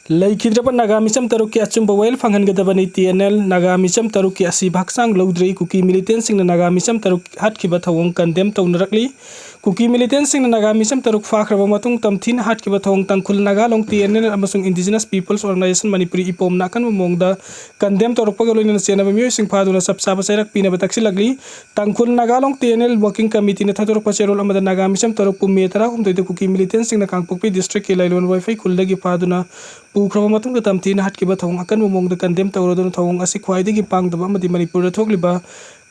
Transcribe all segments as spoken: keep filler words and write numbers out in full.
ꯂꯩꯈꯤꯗ꯭ꯔꯕ ꯅꯥꯒꯥ ꯃꯤꯆꯝ ꯇꯔꯨꯛꯀꯤ ꯑꯆꯨꯝꯕ ꯋꯥꯌꯦꯜ ꯐꯪꯍꯟꯒꯗꯕꯅꯤ꯫ ꯇꯤ ꯑꯦꯟ ꯑꯦꯜ ꯅꯥꯒꯥ ꯃꯤꯆꯝ ꯇꯔꯨꯛꯀꯤ ꯑꯁꯤꯕ ꯍꯛꯆꯥꯡ ꯂꯧꯗ꯭ꯔꯤ꯫ ꯀꯨꯀꯤ ꯃꯤꯂꯤꯇꯦꯟꯁꯤꯡꯅ ꯅꯥꯒꯥ ꯃꯤꯆꯝ ꯇꯔꯨꯛ ꯍꯥꯠꯈꯤꯕ ꯊꯧꯑꯣꯡ ꯀꯟꯗꯦꯝ ꯇꯧꯅꯔꯛꯂꯤ꯫ ꯀꯨꯀꯤ ꯃꯤꯂꯤꯇꯦꯟꯁꯤꯡꯅ ꯅꯥꯒꯥ ꯃꯤꯆꯝ ꯇꯔꯨꯛ ꯐꯥꯈ꯭ꯔꯕ ꯃꯇꯨꯡ ꯇꯝꯊꯤꯅ ꯍꯥꯠꯈꯤꯕ ꯊꯧꯑꯣꯡ ꯇꯥꯡꯈꯨꯜ ꯅꯥꯒꯥ ꯂꯣꯡ ꯇꯤ ꯑꯦꯟ ꯑꯦꯜ ꯑꯃꯁꯨꯡ ꯏꯟꯗꯤꯖꯤꯅꯁ ꯄꯤꯄꯜꯁ ꯑꯣꯔꯒꯅꯥꯏꯖꯦꯁꯟ ꯃꯅꯤꯄꯨꯔꯤ ꯏꯄꯣꯝꯅ ꯑꯀꯟꯕ ꯃꯑꯣꯡꯗ ꯀꯟꯗꯦꯝ ꯇꯧꯔꯛꯄꯒ ꯂꯣꯏꯅꯅ ꯆꯦꯟꯅꯕ ꯃꯤꯑꯣꯏꯁꯤꯡ ꯐꯥꯗꯨꯅ ꯆꯞ ꯆꯥꯕ ꯆꯩꯔꯥꯛ ꯄꯤꯅꯕ ꯇꯛꯁꯤꯜꯂꯛꯂꯤ꯫ ꯇꯥꯡꯈꯨꯜ ꯅꯥꯒꯥ ꯂꯣꯡ ꯇꯤ ꯑꯦꯟ ꯑꯦꯜ ꯋꯥꯔꯀꯤꯡ ꯀꯃꯤꯇꯤꯅ ꯊꯥꯗꯣꯔꯛꯄ ꯆꯦꯔꯣꯜ ꯑꯃꯗ ꯅꯥꯒꯥ ꯃꯤꯆꯝ ꯇꯔꯨꯛꯄꯨ ꯃꯦ ꯇꯔꯥꯍꯨꯝꯗꯣꯏꯗ ꯀꯨꯀꯤ ꯃꯤꯂꯤꯇꯦꯟꯁꯤꯡꯅ ꯀꯥꯡꯄꯣꯛꯄꯤ ꯗꯤꯁꯇ꯭ꯔꯤꯛꯀꯤ ꯂꯥꯏꯂꯣꯟ ꯋꯥꯏꯐꯩ ꯈꯨꯜꯗꯒꯤ ꯐꯥꯗꯨꯅ ꯄꯨꯈ꯭ꯔꯕ ꯃꯇꯨꯡꯗ ꯇꯝꯊꯤꯅ ꯍꯥꯠꯈꯤꯕ ꯊꯧꯑꯣꯡ ꯑꯀꯟꯕ ꯃꯑꯣꯡꯗ ꯀꯟꯗꯦꯝ ꯇꯧꯔꯗꯨꯅ ꯊꯧꯑꯣꯡ ꯑꯁꯤ ꯈ꯭ꯋꯥꯏꯗꯒꯤ ꯄꯥꯡꯗꯕ ꯑꯃꯗꯤ ꯃꯅꯤꯄꯨꯔꯗ ꯊꯣꯛꯂꯤꯕ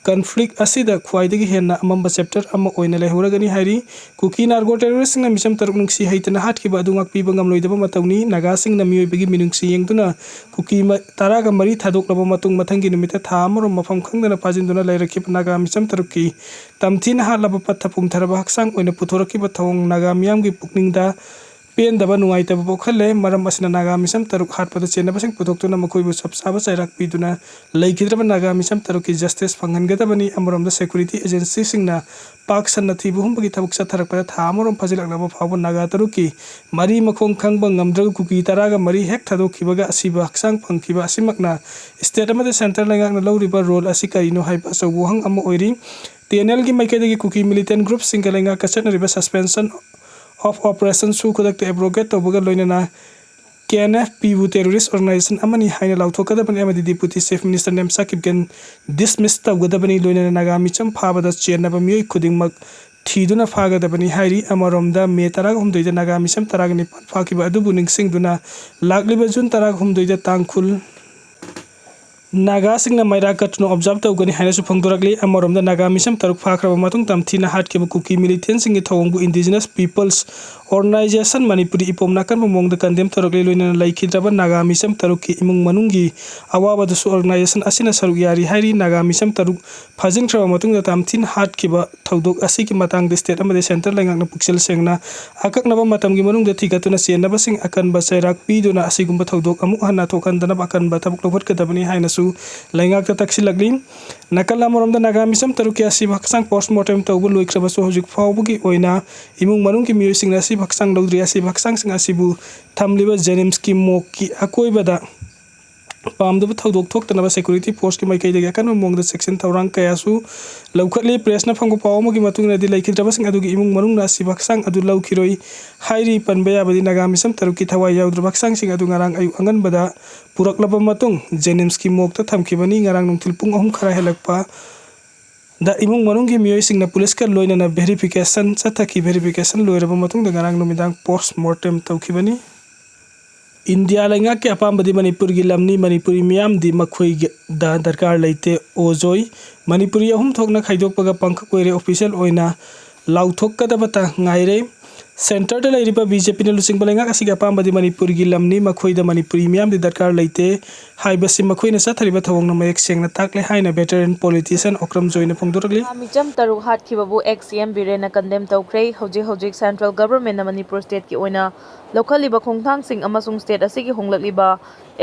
ꯀꯟꯐ꯭ꯂꯤꯛ ꯑꯁꯤꯗ ꯈ꯭ꯋꯥꯏꯗꯒꯤ ꯍꯦꯟꯅ ꯑꯃꯝꯕ ꯆꯦꯞꯇꯔ ꯑꯃ ꯑꯣꯏꯅ ꯂꯩꯍꯧꯔꯒꯅꯤ ꯍꯥꯏꯔꯤ꯫ ꯀꯨꯀꯤ ꯅꯥꯔꯒꯣ ꯇꯦꯔꯣꯔꯤꯁꯁꯤꯡꯅ ꯃꯤꯆꯝ ꯇꯔꯨꯛ ꯅꯨꯡꯁꯤ ꯍꯩꯇꯅ ꯍꯥꯠꯈꯤꯕ ꯑꯗꯨ ꯉꯥꯛꯄꯤꯕ ꯉꯝꯂꯣꯏꯗꯕ ꯃꯇꯧꯅꯤ꯫ ꯅꯥꯒꯥꯁꯤꯡꯅ ꯃꯤꯑꯣꯏꯕꯒꯤ ꯃꯤꯅꯨꯡꯁꯤ ꯌꯦꯡꯗꯨꯅ ꯀꯨꯀꯤ ꯃ-, ꯇꯔꯥꯒ ꯃꯔꯤ ꯊꯥꯗꯣꯛꯂꯕ ꯃꯇꯨꯡ ꯃꯊꯪꯒꯤ ꯅꯨꯃꯤꯠꯇ ꯊꯥ ꯑꯃꯔꯣꯝ ꯃꯐꯝ ꯈꯪꯗꯅ ꯐꯥꯖꯤꯟꯗꯨꯅ ꯂꯩꯔꯛꯈꯤꯕ ꯅꯥꯒꯥ ꯃꯤꯆꯝ ꯇꯔꯨꯛꯀꯤ ꯇꯝꯊꯤꯅ ꯍꯥꯠꯂꯕ ꯄꯠꯊ ꯄꯨꯝꯊꯔꯕ ꯍꯛꯆꯥꯡ ꯑꯣꯏꯅ ꯄꯨꯊꯣꯔꯛꯈꯤꯕ ꯊꯧꯑꯣꯡ ꯅꯥꯒꯥ ꯃꯤꯌꯥꯝꯒꯤ ꯄꯨꯛꯅꯤꯡꯗ ꯄꯦꯟꯗꯕ ꯅꯨꯡꯉꯥꯏꯇꯕ ꯄꯣꯛꯍꯜꯂꯦ꯫ ꯃꯔꯝ ꯑꯁꯤꯅ ꯅꯥꯒꯥ ꯃꯤꯆꯝ ꯇꯔꯨꯛ ꯍꯥꯠꯄꯗ ꯆꯦꯟꯅꯕꯁꯤꯡ ꯄꯨꯊꯣꯛꯇꯨꯅ ꯃꯈꯣꯏꯕꯨ ꯆꯞ ꯆꯥꯕ ꯆꯩꯔꯥꯛ ꯄꯤꯗꯨꯅ ꯂꯩꯈꯤꯗ꯭ꯔꯕ ꯅꯥꯒꯥ ꯃꯤꯆꯝ ꯇꯔꯨꯛꯀꯤ ꯖꯁꯇꯤꯁ ꯐꯪꯍꯟꯒꯗꯕꯅꯤ꯫ ꯑꯃꯔꯣꯝꯗ ꯁꯦꯀ꯭ꯌꯨꯔꯤꯇꯤ ꯑꯦꯖꯦꯟꯁꯤꯁꯤꯡꯅ ꯄꯥꯛ ꯁꯟꯅ ꯊꯤꯕ ꯍꯨꯝꯕꯒꯤ ꯊꯕꯛ ꯆꯠꯊꯔꯛꯄꯗ ꯊꯥ ꯑꯃꯔꯣꯝ ꯐꯥꯖꯤꯜꯂꯛꯂꯕ ꯐꯥꯎꯕ ꯅꯥꯒꯥ ꯇꯔꯨꯛꯀꯤ ꯃꯔꯤ ꯃꯈꯣꯡ ꯈꯪꯕ ꯉꯝꯗ꯭ꯔꯒ ꯀꯨꯀꯤ ꯇꯔꯥꯒ ꯃꯔꯤ ꯍꯦꯛ ꯊꯥꯗꯣꯛꯈꯤꯕꯒ ꯑꯁꯤꯕ ꯍꯛꯆꯥꯡ ꯐꯪꯈꯤꯕ ꯑꯁꯤꯃꯛꯅ ꯁ꯭ꯇꯦꯠ ꯑꯃꯗꯤ ꯁꯦꯟꯇꯔ ꯂꯩꯉꯥꯛꯅ ꯂꯧꯔꯤꯕ ꯔꯣꯜ ꯑꯁꯤ ꯀꯔꯤꯅꯣ ꯍꯥꯏꯕ ꯑꯆꯧꯕ ꯋꯥꯍꯪ ꯑꯃ ꯑꯣꯏꯔꯤ꯫ ꯇꯤ ꯑꯦꯟ ꯑꯦꯜꯒꯤ ꯃꯥꯏꯀꯩꯗꯒꯤ ꯀꯨꯀꯤ ꯃꯤꯂꯤꯇꯦꯟ ꯒ꯭ꯔꯨꯞꯁꯤꯡꯒ ꯂꯩꯉꯥꯛꯀ ꯆꯠꯅꯔꯤꯕ ꯁꯁꯄꯦꯟꯁꯟ ꯑꯣꯐ ꯑꯣꯄꯔꯦꯁꯟꯁꯨ ꯈꯨꯗꯛꯇ ꯑꯦꯕ꯭ꯔꯣꯒꯦꯠ ꯇꯧꯕꯒ ꯂꯣꯏꯅꯅ ꯀꯦ ꯑꯦꯟ ꯑꯦꯐ ꯄꯤꯕꯨ ꯇꯦꯔꯣꯔꯤꯁ ꯑꯣꯔꯒꯅꯥꯏꯖꯦꯁꯟ ꯑꯃꯅꯤ ꯍꯥꯏꯅ ꯂꯥꯎꯊꯣꯛꯀꯗꯕꯅꯤ ꯑꯃꯗꯤ deputy chief minister Nemcha Kipgen dismiss ꯇꯧꯒꯗꯕꯅꯤ꯫ ꯂꯣꯏꯅꯅ ꯅꯥꯒꯥ ꯃꯤꯆꯝ ꯐꯥꯕꯗ ꯆꯦꯟꯅꯕ ꯃꯤꯑꯣꯏ ꯈꯨꯗꯤꯡꯃꯛ ꯊꯤꯗꯨꯅ ꯐꯥꯒꯗꯕꯅꯤ ꯍꯥꯏꯔꯤ꯫ ꯑꯃꯔꯣꯝꯗ ꯃꯦ ꯇꯔꯥꯍꯨꯝꯗꯣꯏꯗ ꯅꯥꯒꯥ ꯃꯤꯆꯝ ꯇꯔꯥꯒ ꯅꯤꯄꯥꯟ ꯐꯥꯈꯤꯕ ꯑꯗꯨꯕꯨ ꯅꯤꯡꯁꯤꯡꯗꯨꯅ ꯂꯥꯛꯂꯤꯕ ꯖꯨꯟ ꯇꯔꯥꯍꯨꯝꯗꯣꯏꯗ ꯇꯥꯡꯈꯨꯜ ꯅꯥꯒꯥꯁꯤꯡꯅ ꯃꯩꯔꯥ ꯀꯠꯇꯨꯅ ꯑꯣꯕꯖꯥꯔꯕ ꯇꯧꯒꯅꯤ ꯍꯥꯏꯅꯁꯨ ꯐꯣꯡꯗꯣꯔꯛꯂꯤ꯫ ꯑꯃꯔꯣꯝꯗ ꯅꯥꯒꯥ ꯃꯤꯆꯝ ꯇꯔꯨꯛ ꯐꯥꯈ꯭ꯔꯕ ꯃꯇꯨꯡ ꯇꯝꯊꯤꯅ ꯍꯥꯠꯈꯤꯕ ꯀꯨꯀꯤ ꯃꯤꯂꯤꯇꯦꯟꯁꯤꯡꯒꯤ ꯊꯧꯑꯣꯡꯕꯨ ꯏꯟꯗꯤꯖꯤꯅꯁ ꯄꯤꯄꯜꯁ ꯑꯣꯔꯒꯅꯥꯏꯖꯦꯁꯟ ꯃꯅꯤꯄꯨꯔꯤ ꯏꯄꯣꯝꯅ ꯑꯀꯟꯕ ꯃꯑꯣꯡꯗ ꯀꯟꯗꯦꯝ ꯇꯧꯔꯛꯂꯤ꯫ ꯂꯣꯏꯅꯅ ꯂꯩꯈꯤꯗ꯭ꯔꯕ ꯅꯥꯒꯥ ꯃꯤꯆꯝ ꯇꯔꯨꯛꯀꯤ ꯏꯃꯨꯡ ꯃꯅꯨꯡꯒꯤ ꯑꯋꯥꯕꯗꯁꯨ ꯑꯣꯔꯒꯅꯥꯏꯖꯦꯁꯟ ꯑꯁꯤꯅ ꯁꯔꯨꯛ ꯌꯥꯔꯤ ꯍꯥꯏꯔꯤ꯫ ꯅꯥꯒꯥ ꯃꯤꯆꯝ ꯇꯔꯨꯛ ꯐꯥꯖꯤꯟꯈ꯭ꯔꯕ ꯃꯇꯨꯡꯗ ꯇꯝꯊꯤꯅ ꯍꯥꯠꯈꯤꯕ ꯊꯧꯗꯣꯛ ꯑꯁꯤꯒꯤ ꯃꯇꯥꯡꯗ ꯁ꯭ꯇꯦꯠ ꯑꯃꯗꯤ ꯁꯦꯟꯇꯔ ꯂꯩꯉꯥꯛꯅ ꯄꯨꯛꯆꯦꯜ ꯁꯦꯡꯅ ꯑꯀꯛꯅꯕ ꯃꯇꯝꯒꯤ ꯃꯅꯨꯡꯗ ꯊꯤꯒꯠꯇꯨꯅ ꯆꯦꯟꯅꯕꯁꯤꯡ ꯑꯀꯟꯕ ꯆꯩꯔꯥꯛ ꯄꯤꯗꯨꯅ ꯑꯁꯤꯒꯨꯝꯕ ꯊꯧꯗꯣꯛ ꯑꯃꯨꯛ ꯍꯟꯅ ꯊꯣꯛꯍꯟꯗꯅꯕ ꯑꯀꯟꯕ ꯊꯕꯛ ꯂꯧꯈꯠꯀꯗꯕꯅꯤ ꯍꯥꯏꯅꯁꯨ ꯂꯩꯉꯥꯛꯇ ꯇꯛꯁꯤꯜꯂꯛꯂꯤ꯫ ꯅꯥꯀꯜ ꯑꯃꯔꯣꯝꯗ ꯅꯥꯒꯥ ꯃꯤꯆꯝ ꯇꯔꯨꯛꯀꯤ ꯑꯁꯤꯕ ꯍꯛꯆꯥꯡ post mortem ꯇꯧꯕ ꯂꯣꯏꯈ꯭ꯔꯕꯁꯨ ꯍꯧꯖꯤꯛ ꯐꯥꯎꯕꯒꯤ ꯑꯣꯏꯅ ꯏꯃꯨꯡ ꯃꯅꯨꯡꯒꯤ ꯃꯤꯑꯣꯏꯁꯤꯡꯅ ꯑꯁꯤꯕ ꯍꯛꯆꯥꯡ ꯂꯧꯗ꯭ꯔꯤ꯫ ꯑꯁꯤꯕ ꯍꯛꯆꯥꯡꯁꯤꯡ ꯑꯁꯤꯕꯨ ꯊꯝꯂꯤꯕ ꯖꯦꯅꯤꯝꯁꯀꯤ ꯃꯣꯛꯀꯤ ꯑꯀꯣꯏꯕꯗ ꯄꯥꯝꯗꯕ ꯊꯧꯗꯣꯛ ꯊꯣꯛꯇꯅꯕ security forceꯀꯤ ꯃꯥꯏꯀꯩꯗꯒꯤ ꯑꯀꯟꯕ ꯃꯑꯣꯡꯗ ꯆꯦꯛꯁꯤꯟ ꯊꯧꯔꯥꯡ ꯀꯌꯥꯁꯨ ꯂꯧꯈꯠꯂꯤ꯫ Pressꯅ ꯐꯪꯕ ꯄꯥꯎ ꯑꯃꯒꯤ ꯃꯇꯨꯡ ꯏꯟꯅꯗꯤ ꯂꯩꯈꯤꯗ꯭ꯔꯕꯁꯤꯡ ꯑꯗꯨꯒꯤ ꯏꯃꯨꯡ ꯃꯅꯨꯡꯅ ꯑꯁꯤꯕ ꯍꯛꯆꯥꯡ ꯑꯗꯨ ꯂꯧꯈꯤꯔꯣꯏ ꯍꯥꯏꯔꯤ꯫ ꯄꯟꯕ ꯌꯥꯕꯗꯤ ꯅꯥꯒꯥ ꯃꯤꯆꯝ ꯇꯔꯨꯛꯀꯤ ꯊꯋꯥꯏ ꯌꯥꯎꯗ꯭ꯔꯕ ꯍꯛꯆꯥꯡꯁꯤꯡ ꯑꯗꯨ ꯉꯔꯥꯡ ꯑꯌꯨꯛ ꯑꯉꯟꯕꯗ ꯄꯨꯔꯛꯂꯕ ꯃꯇꯨꯡ ꯖꯦꯅꯤꯝꯁꯀꯤ ꯃꯣꯛꯇ ꯊꯝꯈꯤꯕꯅꯤ꯫ ꯉꯔꯥꯡ ꯅꯨꯡꯊꯤꯜ ꯄꯨꯡ ꯑꯍꯨꯝ ꯈꯔ ꯍꯦꯜꯂꯛꯄ ꯗ ꯏꯃꯨꯡ ꯃꯅꯨꯡꯒꯤ ꯃꯤꯑꯣꯏꯁꯤꯡꯅ ꯄꯨꯂꯤꯁꯀ ꯂꯣꯏꯅꯅ verification ꯆꯠꯊꯈꯤ꯫ Verification ꯂꯣꯏꯔꯕ ꯃꯇꯨꯡꯗ ꯉꯔꯥꯡ ꯅꯨꯃꯤꯗꯥꯡ post mortem ꯇꯧꯈꯤꯕꯅꯤ꯫ ꯏꯟꯗꯤꯌꯥ ꯂꯩꯉꯥꯛꯀꯤ ꯑꯄꯥꯝꯕꯗꯤ ꯃꯅꯤꯄꯨꯔꯒꯤ ꯂꯝꯅꯤ꯫ ꯃꯅꯤꯄꯨꯔꯤ ꯃꯤꯌꯥꯝꯗꯤ ꯃꯈꯣꯏꯗ ꯗꯔꯀꯥꯔ ꯂꯩꯇꯦ꯫ ꯑꯣꯖꯣꯏ꯫ ꯃꯅꯤꯄꯨꯔꯤ ꯑꯍꯨꯝ ꯊꯣꯛꯅ ꯈꯥꯏꯗꯣꯛꯄꯒ ꯄꯥꯡꯈꯛ ꯑꯣꯏꯔꯦ꯫ Official ꯑꯣꯏꯅ ꯂꯥꯎꯊꯣꯛꯀꯗꯕꯇ ꯉꯥꯏꯔꯦ꯫ Centreꯗ ꯂꯩꯔꯤꯕ BJPꯅ ꯂꯨꯆꯤꯡꯕ ꯂꯩꯉꯥꯛ ꯑꯁꯤꯒꯤ ꯑꯄꯥꯝꯕꯗꯤ ꯃꯅꯤꯄꯨꯔꯒꯤ ꯂꯝꯅꯤ꯫ ꯃꯈꯣꯏꯗ ꯃꯅꯤꯄꯨꯔꯤ ꯃꯤꯌꯥꯝꯗꯤ ꯗꯔꯀꯥꯔ ꯂꯩꯇꯦ ꯍꯥꯏꯕꯁꯤ ꯃꯈꯣꯏꯅ ꯆꯠꯊꯔꯤꯕ ꯊꯧꯑꯣꯡꯅ ꯃꯌꯦꯛ ꯁꯦꯡꯅ ꯇꯥꯛꯂꯦ ꯍꯥꯏꯅ veteran politician ꯑꯣꯀ꯭ꯔꯝ ꯖꯣꯏꯅ ꯐꯣꯡꯗꯣꯔꯛꯂꯤ꯫ ꯃꯤꯆꯝ ꯇꯔꯨꯛ ꯍꯥꯠꯈꯤꯕꯕꯨ ex CM ꯕꯤꯔꯦꯟꯅ condemn ꯇꯧꯈ꯭ꯔꯦ꯫ ꯍꯧꯖꯤꯛ ꯍꯧꯖꯤꯛ central governmentꯅ ꯃꯅꯤꯄꯨꯔ stateꯀꯤ ꯑꯣꯏꯅ ꯂꯧꯈꯠꯂꯤꯕ ꯈꯣꯡꯊꯥꯡꯁꯤꯡ ꯑꯃꯁꯨꯡ state ꯑꯁꯤꯒꯤ ꯍꯣꯡꯂꯛꯂꯤꯕ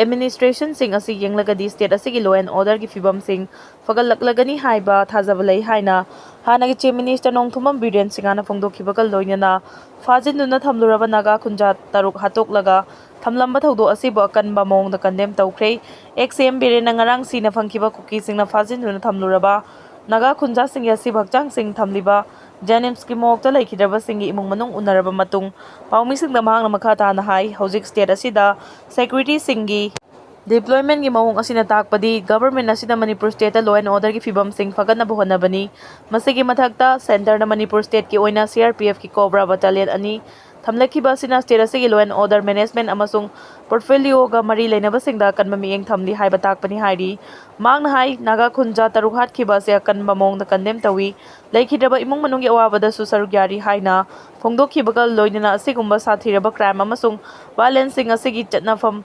administrationꯁꯤꯡ ꯑꯁꯤ ꯌꯦꯡꯂꯒꯗꯤ state ꯑꯁꯤꯒꯤ law and orderꯒꯤ ꯐꯤꯕꯝꯁꯤꯡ ꯐꯒꯠꯂꯛꯂꯒꯅꯤ ꯍꯥꯏꯕ ꯊꯥꯖꯕ ꯂꯩ ꯍꯥꯏꯅ ꯍꯥꯟꯅꯒꯤ Chief Minister ꯅꯣꯡꯊꯣꯝꯕꯝ ꯕꯤꯔꯦꯟ ꯁꯤꯡꯍꯅ ꯐꯣꯡꯗꯣꯛꯈꯤꯕꯒ ꯂꯣꯏꯅꯅ ꯐꯥꯖꯤꯟꯗꯨꯅ ꯊꯝꯂꯨꯔꯕ ꯅꯥꯒꯥ ꯈꯨꯟꯖꯥ ꯇꯔꯨꯛ ꯍꯥꯠꯇꯣꯛꯂꯒ ꯊꯝꯂꯝꯕ ꯊꯧꯗꯣꯛ ꯑꯁꯤꯕꯨ ꯑꯀꯟꯕ ꯃꯑꯣꯡꯗ condemn ꯇꯧꯈ꯭ꯔꯦ꯫ Ex CM ꯕꯤꯔꯦꯟꯅ ꯉꯔꯥꯡ ꯁꯤꯅ ꯐꯪꯈꯤꯕ ꯀꯨꯀꯤꯁꯤꯡꯅ ꯐꯥꯖꯤꯟꯗꯨꯅ ꯊꯝꯂꯨꯔꯕ ꯅꯥꯒꯥ ꯈꯨꯟꯖꯥꯁꯤꯡꯒꯤ ꯑꯁꯤꯕ ꯍꯛꯆꯥꯡꯁꯤꯡ ꯊꯝꯂꯤꯕ ꯖꯦꯅꯤꯝꯁꯀꯤ ꯃꯣꯔꯒꯇ ꯂꯩꯈꯤꯗ꯭ꯔꯕꯁꯤꯡꯒꯤ ꯏꯃꯨꯡ ꯃꯅꯨꯡ ꯎꯅꯔꯕ ꯃꯇꯨꯡ ꯄꯥꯎꯃꯤꯁꯤꯡꯗ ꯃꯍꯥꯛꯅ ꯃꯈꯥ ꯇꯥꯅ ꯍꯥꯏ, ꯍꯧꯖꯤꯛ state ꯑꯁꯤꯗ securityꯁꯤꯡꯒꯤ deploymentꯀꯤ ꯃꯑꯣꯡ ꯑꯁꯤꯅ ꯇꯥꯛꯄꯗꯤ government ꯑꯁꯤꯅ ꯃꯅꯤꯄꯨꯔ stateꯇ law and orderꯒꯤ ꯐꯤꯕꯝꯁꯤꯡ ꯐꯒꯠꯅꯕ ꯍꯣꯠꯅꯕꯅꯤ꯫ ꯃꯁꯤꯒꯤ ꯃꯊꯛꯇ centreꯅ ꯃꯅꯤꯄꯨꯔ stateꯀꯤ ꯑꯣꯏꯅ CRPFꯀꯤ COBRA battalion ꯑꯅꯤ ꯊꯝꯂꯛꯈꯤꯕ ꯑꯁꯤꯅ state ꯑꯁꯤꯒꯤ law and order management ꯑꯃꯁꯨꯡ portfolioꯒ ꯃꯔꯤ ꯂꯩꯅꯕꯁꯤꯡꯗ ꯑꯀꯟꯕ ꯃꯤꯠꯌꯦꯡ ꯊꯝꯂꯤ ꯍꯥꯏꯕ ꯇꯥꯛꯄꯅꯤ ꯍꯥꯏꯔꯤ꯫ ꯃꯍꯥꯛꯅ ꯍꯥꯏ, ꯅꯥꯒꯥ ꯈꯨꯟꯖꯥ ꯇꯔꯨꯛ ꯍꯥꯠꯈꯤꯕ ꯑꯁꯤ ꯑꯀꯟꯕ ꯃꯑꯣꯡꯗ condemn ꯇꯧꯏ꯫ ꯂꯩꯈꯤꯗ꯭ꯔꯕ ꯏꯃꯨꯡ ꯃꯅꯨꯡꯒꯤ ꯑꯋꯥꯕꯗꯁꯨ ꯁꯔꯨꯛ ꯌꯥꯔꯤ ꯍꯥꯏꯅ ꯐꯣꯡꯗꯣꯛꯈꯤꯕꯒ ꯂꯣꯏꯅꯅ ꯑꯁꯤꯒꯨꯝꯕ ꯁꯥꯊꯤꯔꯕ crime ꯑꯃꯁꯨꯡ violenceꯁꯤꯡ ꯑꯁꯤꯒꯤ ꯆꯠꯅꯐꯝ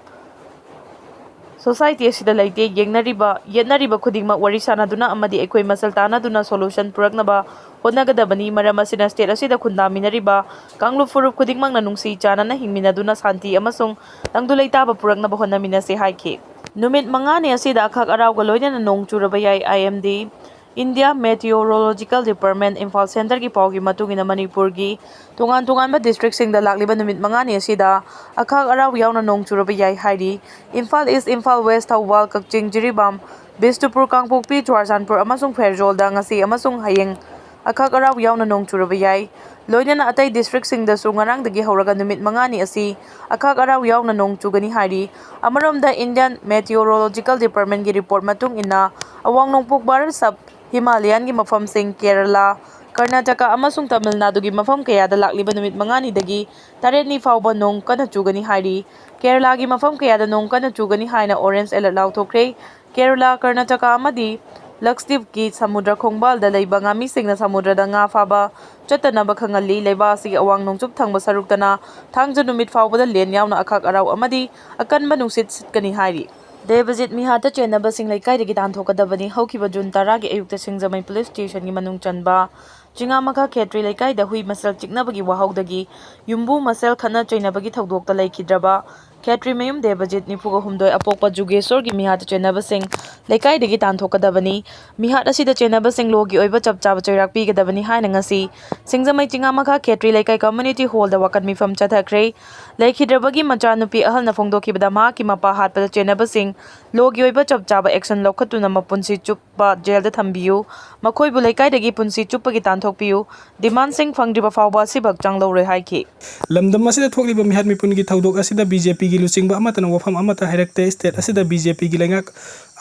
society ꯑꯁꯤꯗ ꯂꯩꯇꯦ꯫ ꯌꯦꯡꯅꯔꯤꯕ, ꯌꯦꯠꯅꯔꯤꯕ ꯈꯨꯗꯤꯡꯃꯛ ꯋꯥꯔꯤ ꯁꯥꯅꯗꯨꯅ ꯑꯃꯗꯤ ꯑꯩꯈꯣꯏ ꯃꯁꯦꯜ ꯇꯥꯟꯅꯗꯨꯅ solution ꯄꯨꯔꯛꯅꯕ ꯍꯣꯠꯅꯒꯗꯕꯅꯤ꯫ ꯃꯔꯝ ꯑꯁꯤꯅ state ꯑꯁꯤꯗ ꯈꯨꯟꯗꯥꯃꯤꯟꯅꯔꯤꯕ ꯀꯥꯡꯂꯨꯞ ꯐꯨꯔꯨꯞ ꯈꯨꯗꯤꯡꯃꯛꯅ ꯅꯨꯡꯁꯤ ꯆꯥꯟꯅꯅ ꯍꯤꯡꯃꯤꯟꯅꯗꯨꯅ ꯁꯥꯟꯇꯤ ꯑꯃꯁꯨꯡ ꯇꯪꯗꯨ ꯂꯩꯇꯥꯕ ꯄꯨꯔꯛꯅꯕ ꯍꯣꯠꯅꯃꯤꯟꯅꯁꯤ ꯍꯥꯏꯈꯤ꯫ ꯅꯨꯃꯤꯠ ꯃꯉꯥꯅꯤ ꯑꯁꯤꯗ ꯑꯈꯛ ꯑꯔꯥꯎꯒ ꯂꯣꯏꯅꯅ ꯅꯣꯡ ꯆꯨꯔꯕ ꯌꯥꯏ꯫ I M D, India Meteorological Department, Imphal ꯁꯦꯟꯇꯔꯒꯤ ꯄꯥꯎꯒꯤ ꯃꯇꯨꯡ ꯏꯟꯅ, ꯃꯅꯤꯄꯨꯔꯒꯤ ꯇꯣꯉꯥꯟ ꯇꯣꯉꯥꯟꯕ ꯗꯤꯁꯇ꯭ꯔꯤꯛꯁꯤꯡꯗ ꯂꯥꯛꯂꯤꯕ ꯅꯨꯃꯤꯠ ꯃꯉꯥꯅꯤ ꯑꯁꯤꯗ ꯑꯈꯛ ꯑꯔꯥꯎ ꯌꯥꯎꯅ ꯅꯣꯡ ꯆꯨꯔꯕ ꯌꯥꯏ ꯍꯥꯏꯔꯤ꯫ ꯏꯝꯐꯥꯜ ꯏꯁ, ꯏꯝꯐꯥꯜ ꯋꯦꯁ, ꯊꯧꯕꯥꯜ, ꯀꯛꯆꯤꯡ, ꯖꯤꯔꯤꯕꯥꯝ, ꯕꯤꯁꯅꯨꯄꯨꯔ, ꯀꯥꯡꯄꯣꯛꯄꯤ, ꯆꯨꯔꯥꯆꯥꯟꯄꯨꯔ ꯑꯃꯁꯨꯡ ꯐꯦꯔꯖꯣꯜꯗ ꯉꯁꯤ ꯑꯃꯁꯨꯡ ꯍꯌꯦꯡ ꯑꯈꯛ ꯑꯔꯥꯎ ꯌꯥꯎꯅ ꯅꯣꯡ ꯆꯨꯔꯕ ꯌꯥꯏ꯫ ꯂꯣꯏꯅꯅ ꯑꯇꯩ ꯗꯤꯁꯇ꯭ꯔꯤꯛꯁꯤꯡꯗꯁꯨ ꯉꯔꯥꯡꯗꯒꯤ ꯍꯧꯔꯒ ꯅꯨꯃꯤꯠ ꯃꯉꯥꯅꯤ ꯑꯁꯤ ꯑꯈꯛ ꯑꯔꯥꯎ ꯌꯥꯎꯅ ꯅꯣꯡ ꯆꯨꯒꯅꯤ ꯍꯥꯏꯔꯤ꯫ ꯑꯃꯔꯣꯝꯗ, Indian Meteorological Departmentꯀꯤ ꯔꯤꯄꯣꯔꯠ ꯃꯇꯨꯡ ꯏꯟꯅ, ꯑꯋꯥꯡ ꯅꯣꯡꯄꯣꯛ ꯚꯥꯔꯠ, ꯁꯕ ꯍꯤꯃꯥꯂꯌꯥꯟꯒꯤ ꯃꯐꯝꯁꯤꯡ, ꯀꯦꯔꯂꯥ, ꯀꯔꯅꯥꯇꯀꯥ ꯑꯃꯁꯨꯡ ꯇꯥꯃꯤꯜ ꯅꯥꯗꯨꯒꯤ ꯃꯐꯝ ꯀꯌꯥꯗ ꯂꯥꯛꯂꯤꯕ ꯅꯨꯃꯤꯠ ꯃꯉꯥꯅꯤꯗꯒꯤ ꯇꯔꯦꯠꯅꯤ ꯐꯥꯎꯕ ꯅꯣꯡ ꯀꯟꯅ ꯆꯨꯒꯅꯤ ꯍꯥꯏꯔꯤ꯫ ꯀꯦꯔꯂꯥꯒꯤ ꯃꯐꯝ ꯀꯌꯥꯗ ꯅꯣꯡ ꯀꯟꯅ ꯆꯨꯒꯅꯤ ꯍꯥꯏꯅ orange alert ꯂꯥꯎꯊꯣꯛꯈ꯭ꯔꯦ꯫ ꯀꯦꯔꯂꯥ, ꯀꯔꯅꯥꯇꯀꯥ ꯑꯃꯗꯤ ꯂꯛꯁꯗꯤꯞꯀꯤ ꯁꯃꯨꯗ꯭ꯔ ꯈꯣꯡꯕꯥꯜꯗ ꯂꯩꯕ ꯉꯥꯃꯤꯁꯤꯡꯅ ꯁꯃꯨꯗ꯭ꯔꯗ ꯉꯥ ꯐꯥꯕ ꯆꯠꯇꯅꯕ ꯈꯪꯍꯜꯂꯤ꯫ ꯂꯩꯕꯥꯛ ꯑꯁꯤꯒꯤ ꯑꯋꯥꯡ ꯅꯣꯡꯆꯨꯞ ꯊꯪꯕ ꯁꯔꯨꯛꯇꯅ ꯊꯥꯡꯖ ꯅꯨꯃꯤꯠ ꯐꯥꯎꯕꯗ ꯂꯦꯟ ꯌꯥꯎꯅ ꯑꯈꯛ ꯑꯔꯥꯎ ꯑꯃꯗꯤ ꯑꯀꯟꯕ ꯅꯨꯡꯁꯤꯠ ꯁꯤꯠꯀꯅꯤ ꯍꯥꯏꯔꯤ꯫ ꯗꯦꯕꯖꯤꯠ ꯃꯤꯍꯥꯠꯇ ꯆꯦꯟꯅꯕꯁꯤꯡ ꯂꯩꯀꯥꯏꯗꯒꯤ ꯇꯥꯟꯊꯣꯛꯀꯗꯕꯅꯤ꯫ ꯍꯧꯈꯤꯕ ꯖꯨꯟ ꯇꯔꯥꯒꯤ ꯑꯌꯨꯛꯇ ꯁꯤꯡꯖꯃꯩ ꯄꯨꯂꯤꯁ ꯁ꯭ꯇꯦꯁꯟꯒꯤ ꯃꯅꯨꯡ ꯆꯟꯕ ꯆꯤꯉꯥꯃꯈꯥ ꯈꯦꯇ꯭ꯔꯤ ꯂꯩꯀꯥꯏꯗ ꯍꯨꯏ ꯃꯁꯦꯜ ꯆꯤꯛꯅꯕꯒꯤ ꯋꯥꯍꯧꯗꯒꯤ ꯌꯨꯝꯕꯨ ꯃꯁꯦꯜ ꯈꯠꯅ ꯆꯩꯅꯕꯒꯤ ꯊꯧꯗꯣꯛꯇ ꯂꯩꯈꯤꯗ꯭ꯔꯕ ꯈꯦꯇ꯭ꯔꯤ ꯃꯌꯨꯝ ꯗꯦꯕꯖꯤꯠ, ꯅꯤꯐꯨꯒ ꯍꯨꯝꯗꯣꯏ, ꯑꯄꯣꯛꯄ ꯖꯨꯒꯦꯁꯣꯔꯒꯤ ꯃꯤꯍꯥꯠꯇ ꯆꯦꯟꯅꯕꯁꯤꯡ ꯂꯩꯀꯥꯏꯗꯒꯤ ꯇꯥꯟꯊꯣꯛꯀꯗꯕꯅꯤ꯫ ꯃꯤꯍꯥꯠ ꯑꯁꯤꯗ ꯆꯦꯟꯅꯕꯁꯤꯡ ꯂꯣꯒꯤ ꯑꯣꯏꯕ ꯆꯞ ꯆꯥꯕ ꯆꯩꯔꯥꯛ ꯄꯤꯒꯗꯕꯅꯤ ꯍꯥꯏꯅ ꯉꯁꯤ ꯁꯤꯡꯖꯃꯩ ꯆꯤꯉꯥꯃꯈꯥ ꯈꯦꯇ꯭ꯔꯤ ꯂꯩꯀꯥꯏ community hall ꯗ ꯋꯥꯀꯠ ꯃꯤꯐꯝ ꯆꯠꯊꯈ꯭ꯔꯦ꯫ ꯂꯩꯈꯤꯗ꯭ꯔꯕꯒꯤ ꯃꯆꯥꯅꯨꯄꯤ ꯑꯍꯜꯅ ꯐꯣꯡꯗꯣꯛꯈꯤꯕꯗ, ꯃꯍꯥꯛꯀꯤ ꯃꯄꯥ ꯍꯥꯠꯄꯗ ꯆꯦꯟꯅꯕꯁꯤꯡ ꯂꯣꯒꯤ ꯑꯣꯏꯕ ꯆꯞ ꯆꯥꯕ action ꯂꯧꯈꯠꯇꯨꯅ ꯃꯄꯨꯟꯁꯤ ꯆꯨꯞꯄ ꯖꯦꯜꯗ ꯊꯝꯕꯤꯌꯨ, ꯃꯈꯣꯏꯕꯨ ꯂꯩꯀꯥꯏꯗꯒꯤ ꯄꯨꯟꯁꯤ ꯆꯨꯞꯄꯒꯤ ꯇꯥꯟꯊꯣꯛꯄꯤꯌꯨ, demandꯁꯤꯡ ꯐꯪꯗ꯭ꯔꯤꯕ ꯐꯥꯎꯕ ꯑꯁꯤꯕ ꯍꯛꯆꯥꯡ ꯂꯧꯔꯣꯏ ꯍꯥꯏꯈꯤ꯫ ꯂꯝꯗꯝ ꯑꯁꯤꯗ ꯊꯣꯛꯂꯤꯕ ꯃꯤꯍꯥꯠ ꯃꯤꯄꯨꯟꯒꯤ ꯊꯧꯗꯣꯛ ꯑꯁꯤꯗ BJPꯒꯤ ꯂꯨꯆꯤꯡꯕ ꯑꯃꯠꯇꯅ ꯋꯥꯐꯝ ꯑꯃꯠꯇ ꯍꯥꯏꯔꯛꯇꯦ꯫ State ꯑꯁꯤꯗ BJPꯒꯤ ꯂꯩꯉꯥꯛ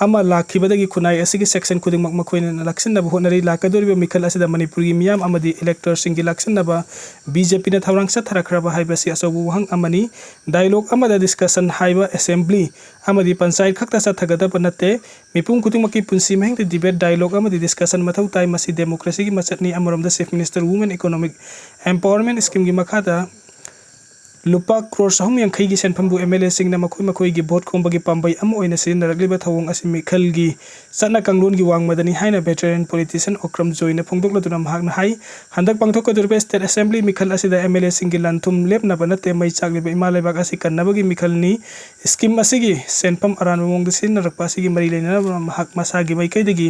ꯑꯃ ꯂꯥꯛꯈꯤꯕꯗꯒꯤ ꯈꯨꯟꯅꯥꯏ ꯑꯁꯤꯒꯤ section ꯈꯨꯗꯤꯡꯃꯛ ꯃꯈꯣꯏꯅ ꯂꯥꯛꯁꯤꯟꯅꯕ ꯍꯣꯠꯅꯔꯤ꯫ ꯂꯥꯛꯀꯗꯧꯔꯤꯕ ꯃꯤꯈꯜ ꯑꯁꯤꯗ ꯃꯅꯤꯄꯨꯔꯒꯤ ꯃꯤꯌꯥꯝ ꯑꯃꯗꯤ electorꯁꯤꯡꯒꯤ ꯂꯥꯛꯁꯤꯟꯅꯕ BJPꯅ ꯊꯧꯔꯥꯡ ꯆꯠꯊꯔꯛꯈ꯭ꯔꯕ ꯍꯥꯏꯕꯁꯤ ꯑꯆꯧꯕ ꯋꯥꯍꯪ ꯑꯃꯅꯤ꯫ Dialogue ꯑꯃꯗ discussion ꯍꯥꯏꯕ assembly ꯑꯃꯗꯤ ꯄꯟꯆꯥꯌꯠ ꯈꯛꯇ ꯆꯠꯊꯒꯗꯕ ꯅꯠꯇꯦ꯫ ꯃꯤꯄꯨꯝ ꯈꯨꯗꯤꯡꯃꯛꯀꯤ ꯄꯨꯟꯁꯤ ꯃꯍꯤꯡꯗ debate, dialogue ꯑꯃꯗꯤ discussion ꯃꯊꯧ ꯇꯥꯏ꯫ ꯃꯁꯤ democracyꯒꯤ ꯃꯆꯠꯅꯤ꯫ ꯑꯃꯔꯣꯝꯗ Chief Minister Women Economic Empowerment Schemeꯒꯤ ꯃꯈꯥꯗ ꯂꯨꯄꯥ ꯀ꯭ꯔꯣꯔ ꯆꯍꯨꯝ ꯌꯥꯡꯈꯩꯒꯤ ꯁꯦꯟꯐꯝꯕꯨ MLAꯁꯤꯡꯅ ꯃꯈꯣꯏ ꯃꯈꯣꯏꯒꯤ ꯚꯣꯠ ꯈꯣꯝꯕꯒꯤ ꯄꯥꯝꯕꯩ ꯑꯃ ꯑꯣꯏꯅ ꯁꯤꯖꯤꯟꯅꯔꯛꯂꯤꯕ ꯊꯧꯑꯣꯡ ꯑꯁꯤ ꯃꯤꯈꯜꯒꯤ ꯆꯠꯅ ꯀꯥꯡꯂꯣꯟꯒꯤ ꯋꯥꯡꯃꯗꯅꯤ ꯍꯥꯏꯅ veteran politician ꯑꯣꯀ꯭ꯔꯝ ꯖꯣꯏꯅ ꯐꯣꯡꯗꯣꯛꯂꯗꯨꯅ ꯃꯍꯥꯛꯅ ꯍꯥꯏ, ꯍꯟꯗꯛ ꯄꯥꯡꯊꯣꯛꯀꯗꯧꯔꯤꯕ state assembly ꯃꯤꯈꯜ ꯑꯁꯤꯗ MLAꯁꯤꯡꯒꯤ ꯂꯥꯟ ꯊꯨꯝ ꯂꯦꯞꯅꯕ ꯅꯠꯇꯦ, ꯃꯩ ꯆꯥꯛꯂꯤꯕ ꯏꯃꯥ ꯂꯩꯕꯥꯛ ꯑꯁꯤ ꯀꯟꯅꯕꯒꯤ ꯃꯤꯈꯜꯅꯤ꯫ Scheme ꯑꯁꯤꯒꯤ ꯁꯦꯟꯐꯝ ꯑꯔꯥꯟꯕ ꯃꯑꯣꯡꯗ ꯁꯤꯖꯤꯟꯅꯔꯛꯄ ꯑꯁꯤꯒꯤ ꯃꯔꯤ ꯂꯩꯅꯅ ꯃꯍꯥꯛ ꯃꯁꯥꯒꯤ ꯃꯥꯏꯀꯩꯗꯒꯤ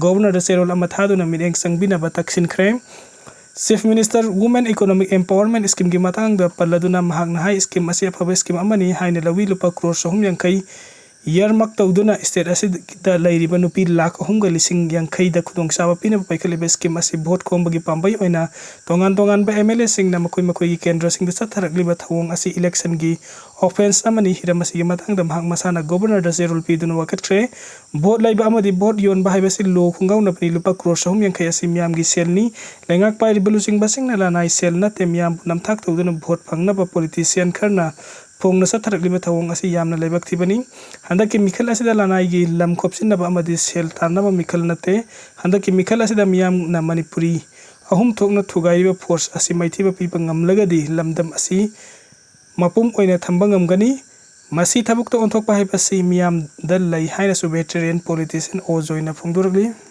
Governorꯗ ꯆꯦꯔꯣꯜ ꯑꯃ ꯊꯥꯗꯨꯅ ꯃꯤꯠꯌꯦꯡ ꯆꯪꯕꯤꯅꯕ ꯇꯛꯁꯤꯟꯈ꯭ꯔꯦ꯫ Chief Minister Women Economic Empowerment Schemeꯒꯤ ꯃꯇꯥꯡꯗ ꯄꯜꯂꯗꯨꯅ ꯃꯍꯥꯛꯅ ꯍꯥꯏ, scheme ꯑꯁꯤ ꯑꯐꯕ scheme ꯑꯃꯅꯤ ꯍꯥꯏꯅ ꯂꯧꯏ꯫ ꯂꯨꯄꯥ ꯀ꯭ꯔꯣꯔ ꯆꯍꯨꯝ ꯌꯥꯡꯈꯩ earmark ꯇꯧꯗꯨꯅ state ꯑꯁꯤꯗ ꯂꯩꯔꯤꯕ ꯅꯨꯄꯤ ꯂꯥꯈ ꯑꯍꯨꯝꯒ ꯂꯤꯁꯤꯡ ꯌꯥꯡꯈꯩꯗ ꯈꯨꯗꯣꯡꯆꯥꯕ ꯄꯤꯅꯕ ꯄꯥꯏꯈꯠꯂꯤꯕ scheme ꯑꯁꯤ ꯚꯣꯠ ꯈꯣꯝꯕꯒꯤ ꯄꯥꯝꯕꯩ ꯑꯣꯏꯅ ꯇꯣꯉꯥꯟ ꯇꯣꯉꯥꯟꯕ MLAꯁꯤꯡꯅ ꯃꯈꯣꯏ ꯃꯈꯣꯏꯒꯤ ꯀꯦꯟꯗ꯭ꯔꯁꯤꯡꯗ ꯆꯠꯊꯔꯛꯂꯤꯕ ꯊꯧꯑꯣꯡ ꯑꯁꯤ electionꯒꯤ offence ꯑꯃꯅꯤ꯫ ꯍꯤꯔꯝ ꯑꯁꯤꯒꯤ ꯃꯇꯥꯡꯗ ꯃꯍꯥꯛ ꯃꯁꯥꯅ Governorꯗ ꯆꯦꯔꯣꯜ ꯄꯤꯗꯨꯅ ꯋꯥꯀꯠꯈ꯭ꯔꯦ꯫ ꯚꯣꯠ ꯂꯩꯕ ꯑꯃꯗꯤ ꯚꯣꯠ ꯌꯣꯟꯕ ꯍꯥꯏꯕꯁꯤ ꯂꯣ ꯈꯣꯡꯒꯥꯎꯅꯕꯅꯤ꯫ ꯂꯨꯄꯥ ꯀ꯭ꯔꯣꯔ ꯆꯍꯨꯝ ꯌꯥꯡꯈꯩ ꯑꯁꯤ ꯃꯤꯌꯥꯝꯒꯤ ꯁꯦꯜꯅꯤ꯫ ꯂꯩꯉꯥꯛ ꯄꯥꯏꯔꯤꯕ ꯂꯨꯆꯤꯡꯕꯁꯤꯡꯅ ꯂꯅꯥꯏ ꯁꯦꯜ ꯅꯠꯇꯦ, ꯃꯤꯌꯥꯝꯕꯨ ꯅꯝꯊꯥꯛ ꯇꯧꯗꯨꯅ ꯚꯣꯠ ꯐꯪꯅꯕ politician ꯈꯔꯅ ꯐꯣꯡꯅ ꯆꯠꯊꯔꯛꯂꯤꯕ ꯊꯧꯑꯣꯡ ꯑꯁꯤ ꯌꯥꯝꯅ ꯂꯥꯏꯕꯛ ꯊꯤꯕꯅꯤ꯫ ꯍꯟꯗꯛꯀꯤ ꯃꯤꯈꯜ ꯑꯁꯤꯗ ꯂꯅꯥꯏꯒꯤ ꯂꯝ ꯈꯣꯞꯆꯤꯟꯅꯕ ꯑꯃꯗꯤ ꯁꯦꯜ ꯇꯥꯟꯅꯕ ꯃꯤꯈꯜ ꯅꯠꯇꯦ꯫ ꯍꯟꯗꯛꯀꯤ ꯃꯤꯈꯜ ꯑꯁꯤꯗ ꯃꯤꯌꯥꯝꯅ ꯃꯅꯤꯄꯨꯔꯤ ꯑꯍꯨꯝ ꯊꯣꯛꯅ ꯊꯨꯒꯥꯏꯔꯤꯕ force ꯑꯁꯤ ꯃꯥꯏꯊꯤꯕ ꯄꯤꯕ ꯉꯝꯂꯒꯗꯤ ꯂꯝꯗꯝ ꯑꯁꯤ ꯃꯄꯨꯝ ꯑꯣꯏꯅ ꯊꯝꯕ ꯉꯝꯒꯅꯤ꯫ ꯃꯁꯤ ꯊꯕꯛꯇ ꯑꯣꯟꯊꯣꯛꯄ ꯍꯥꯏꯕꯁꯤ ꯃꯤꯌꯥꯝꯗ ꯂꯩ ꯍꯥꯏꯅꯁꯨ veteran politician ꯑꯣ ꯖꯣꯏꯅ ꯐꯣꯡꯗꯣꯔꯛꯂꯤ꯫